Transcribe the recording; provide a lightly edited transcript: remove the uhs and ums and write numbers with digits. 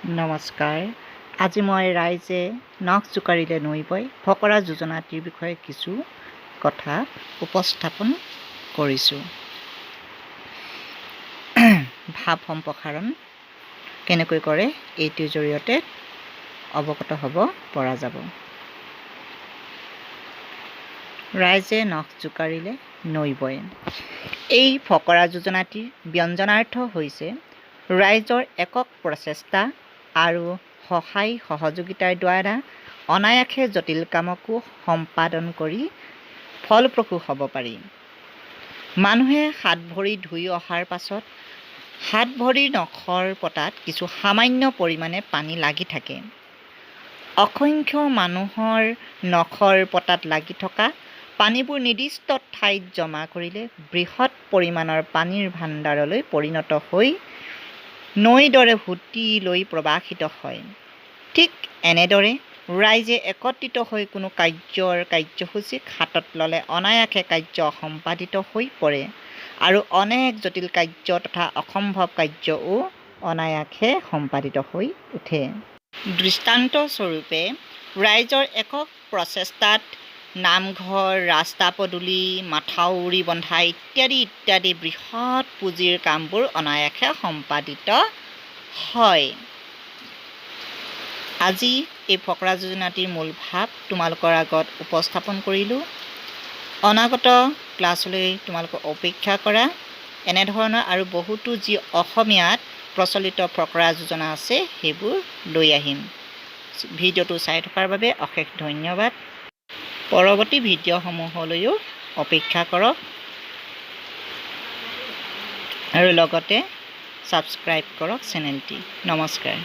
নমস্কাৰ। আজি মই "ৰাইজে নখ জোকাৰিলে নৈ বয়" ফকৰা যোজনাটিৰ বিষয়ে কিছু কথা উপস্থাপন কৰিছোঁ। ভাৱ সম্প্ৰসাৰণ কেনেকৈ কৰে, এইটোৰ জৰিয়তে অৱগত হ'ব পৰা যাব। ৰাইজে নখ জোকাৰিলে নৈ বয়। এই ফকৰা যোজনাটিৰ ব্যঞ্জনাৰ্থ হৈছে ৰাইজৰ একক প্ৰচেষ্টা আৰু সহায় সহযোগিতাৰ দ্বাৰা অনায়াসে জটিল কামকো সম্পাদন কৰি ফলপ্ৰসূ হ'ব পাৰি। মানুহে হাত ভৰি ধুই অহাৰ পাছত হাত ভৰিৰ নখৰ পতাত কিছু সামান্য পৰিমাণে পানী লাগি থাকে। অসংখ্য মানুহৰ নখৰ পতাত লাগি থকা পানীবোৰ নিৰ্দিষ্ট ঠাইত জমা কৰিলে বৃহৎ পৰিমাণৰ পানীৰ ভাণ্ডাৰলৈ পৰিণত হৈ নৈৰ দৰে সুঁতি লৈ প্ৰৱাহিত হয়। ঠিক এনেদৰে ৰাইজে একত্ৰিত হৈ কোনো কাৰ্যৰ কাৰ্যসূচীক হাতত ল'লে অনায়াসে কাৰ্য সম্পাদিত হৈ পৰে আৰু অনেক জটিল কাৰ্য তথা অসম্ভৱ কাৰ্যও অনায়াসে সম্পাদিত হৈ উঠে। দৃষ্টান্তস্বৰূপে ৰাইজৰ একক প্ৰচেষ্টাত নামঘৰ, ৰাস্তা পদূলি, মাথাউৰি বন্ধা ইত্যাদি ইত্যাদি বৃহৎ পুঁজিৰ কামবোৰ অনায়াসে সম্পাদিত হয়। আজি এই ফকৰা যোজনাটিৰ মূল ভাৱ তোমালোকৰ আগত উপস্থাপন কৰিলোঁ। অনাগত ক্লাছলৈ তোমালোকে অপেক্ষা কৰা। এনেধৰণৰ আৰু বহুতো যি অসমীয়াত প্ৰচলিত ফকৰা যোজনা আছে, সেইবোৰ লৈ আহিম। ভিডিঅ'টো চাই থকাৰ বাবে অশেষ ধন্যবাদ। পৰৱৰ্তী ভিডিঅ'সমূহলৈও অপেক্ষা কৰক আৰু লগতে ছাবস্ক্ৰাইব কৰক চেনেলটি। নমস্কাৰ।